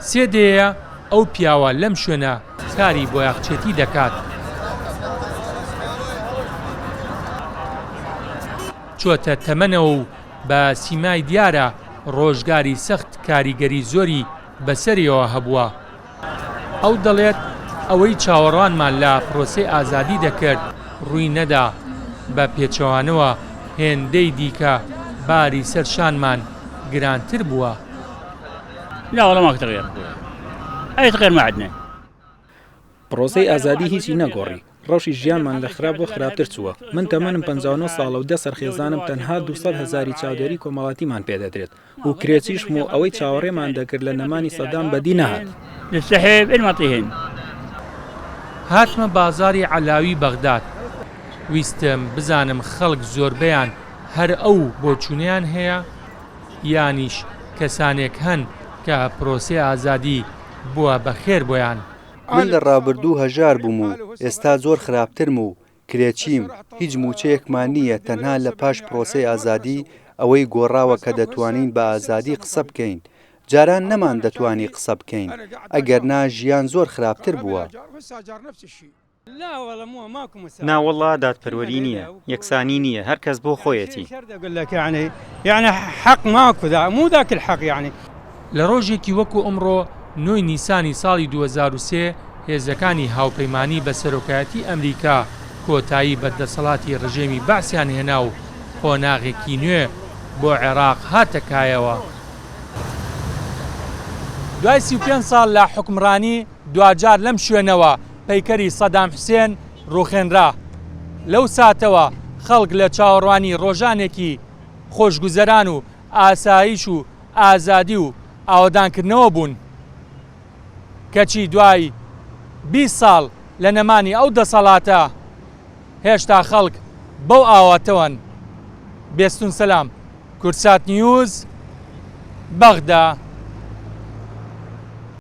سێ دەیەیە ئەو پیاوە لەم شوێنە کاری بۆیاخچێتی دەکات. چۆتە تەمەنەوە و بە سیمای دیارە ڕۆژگاری سەخت کاریگەری زۆری بەسەریەوە هەبووە. ئەو دەڵێت، ئەوەی چاوەڕوانمان لە پرۆسەی ئازادی دەکرد ڕووی نەدا، بە پێچەوانەوە هێندەی دیکە باری سەر شانمان گرانتر بووە. پرۆسەی ئازادی هیچی نەگۆڕی، ڕەوشی ژیانمان لە خراپ بۆ خراپتر چووە، من تەمەنم 59 ساڵە و دە سەر خێزانم تەنها 200 هەزاری چاودێری کۆمەڵاتیمان پێدەدرێت و کرێچیشم و ئەوەی چاوەڕێمان دەکرد لە نەمانی سەدام بەدی نەهات. هاتمە بازاڕی عەلاوی بەغداد، ویستم بزانم خەڵک زۆربەیان هەر ئەو بۆچوونەیان هەیە؟ یانیش کەسانێک هەن کە پرۆسەی ئازادی بووە بە خێر بۆیان؟ من لە ڕابردوو هەژار بووم و ئێستا زۆر خراپترم و کرێچیم، هیچ مووچەیەکمان نییە تەنها لە پاش پرۆسەی ئازادی ئەوەی گۆڕاوە کە دەتوانین بە ئازادی قسە بکەین، جاران نەماندەتوانی قسە بکەین، ئەگەرنا ژیان زۆر خراپتر بووە. ناوەڵا دادپەروەری نییە، یەکسانی نییە، هەر کەس بۆ خۆیەتی. لە ڕۆژێکی وەکو ئەمڕۆ نۆی نیسانی ساڵی 2003 هێزەکانی هاوپەیمانی بە سەرۆکایەتی ئەمریکا کۆتایی بە دەسەڵاتی ڕژێمی بەعسیان هێنا و قۆناغێکی نوێ بۆ عێراق هاتە کایەوە. دوای 35 ساڵ لە حوکمڕانی دواجار لەم شوێنەوە پەیکەری سەدام حوسێن ڕووخێنرا. لەو ساتەوە خەڵک لە چاوەڕوانی ڕۆژانێکی خۆشگوزەران و ئاسایش و ئازادی و ئاوەدانکردنەوە بوون. کەچی دوای 20 ساڵ لە نەمانی ئەو دەسەڵاتە هێشتا خەڵک بەو ئاواتەوەن. بێستون سەلام، کوردسات نیوز، بەغدا.